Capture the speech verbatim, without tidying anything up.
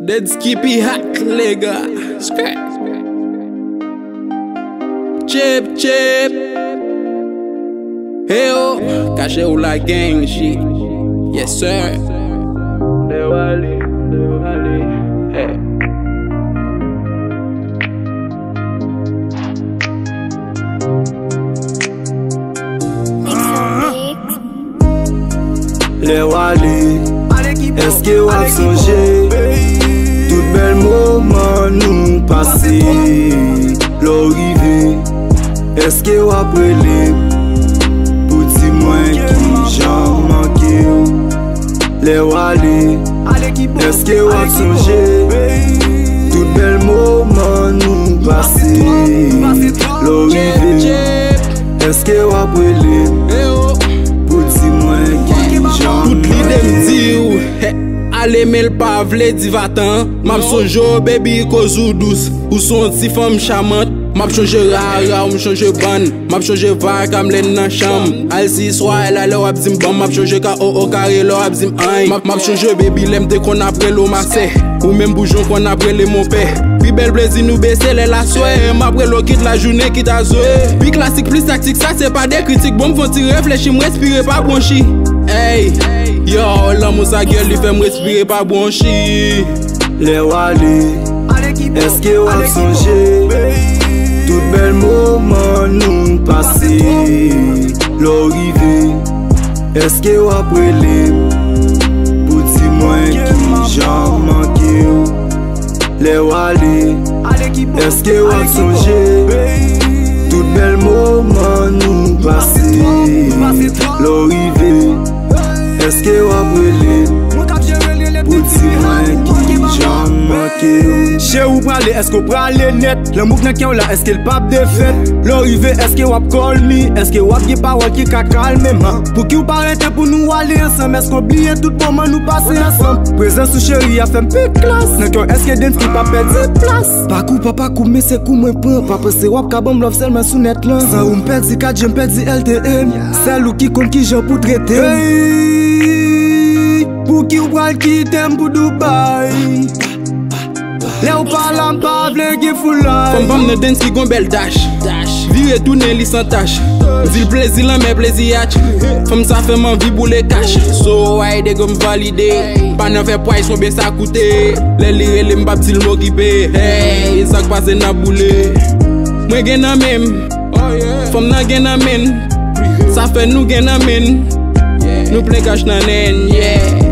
Dead Skippy hot, les gars. Scrap. Chip, chip. Hey, oh, caché ou la gang shit. Yes, sir. Lè w ale, lè w ale, hey. Lè w ale, èske w ap sonje tout bèl moman nou pase? Lè w rive, èske w ap rele m pou di mwen kijan m manke w? Lè w ale, èske w ap sonje tout bèl moman nou pase? Lè w rive, èske w ap rele m pou di mwen kijan m manke w? Tout lide m di w, hey, ale men l pa vle di vatan. M ap sonje w, baby, koz ou dous. Ou se yon ti fanm chamant. M ap chonje rara, m chonje bann. M ap chonje vaka m lè n nan chanm. Al si swa, la lè w ap di m ban. M ap chonje ka o o kare lè w ap di m anyn. M ap, m ap chonje baby lè m te konn ap rele w ma sè. Ou menm boujon konn ap rele mon pè. Pi bèl plezi nou bese lè l aswè. M ap rele w kit lajounen kit aswè. Pi klasik plis taktik, sa se pa de kritik. Bon, m fon ti reflechi, m respire pa bwonchi. Ey, yo, lanmou sa gyèl li fè m respire pa bwonchi. Lè w ale, èske w ap sonje tout bèl moman nou pase? Lè w rive, èske w ap rele m pou di mwen kijan m manke w? Lè w ale, èske w ap sonje tout bèl moman nou pase? Lè w rive, èske w ap rele m pou di mwen kijan m manke w? Cheri, ou prale, èske w prale nèt? Lanmou k nan kè w la, èske l p ap defèt? Lè w rive, èske w ap call me? Èske w ap gen pawòl ki ka kalme m? Pouki w pa rete pou nou ale ansanm? Èske w bliye tout moman nou pase ansanm? Prezans ou cheri a fè m pi klas. Nan kè w, èske Densky p ap pèdi plas? Pa kou pa pa kou, men se kou mwen pran. Pa panse w ap ka ban m love sèlman sou nèt lan. San ou m pèdi kat je, m pèdi L T M. Sèl ou ki konn kijan pou trete m. Hey, pouki w pral kite m pou Dubai? Lè w pa la, m pa vle gen foulay. Fanm pa m nan Densky gon bèl dash. Vire tounen li san tach. M di l plezi lanmè, plezi yach. Fanm sa fè m anvi boule kach. So, why they gon valide? Pa nan fè pway sonbe sa koute. Lè li rele m p ap di l m okipe. Hey, sa k pase n ap boule. Mwen gen nan men m. Fanm nan gen nan men n. Sa fè nou gen nan men n. Nou plen kach nan nen n, yeah.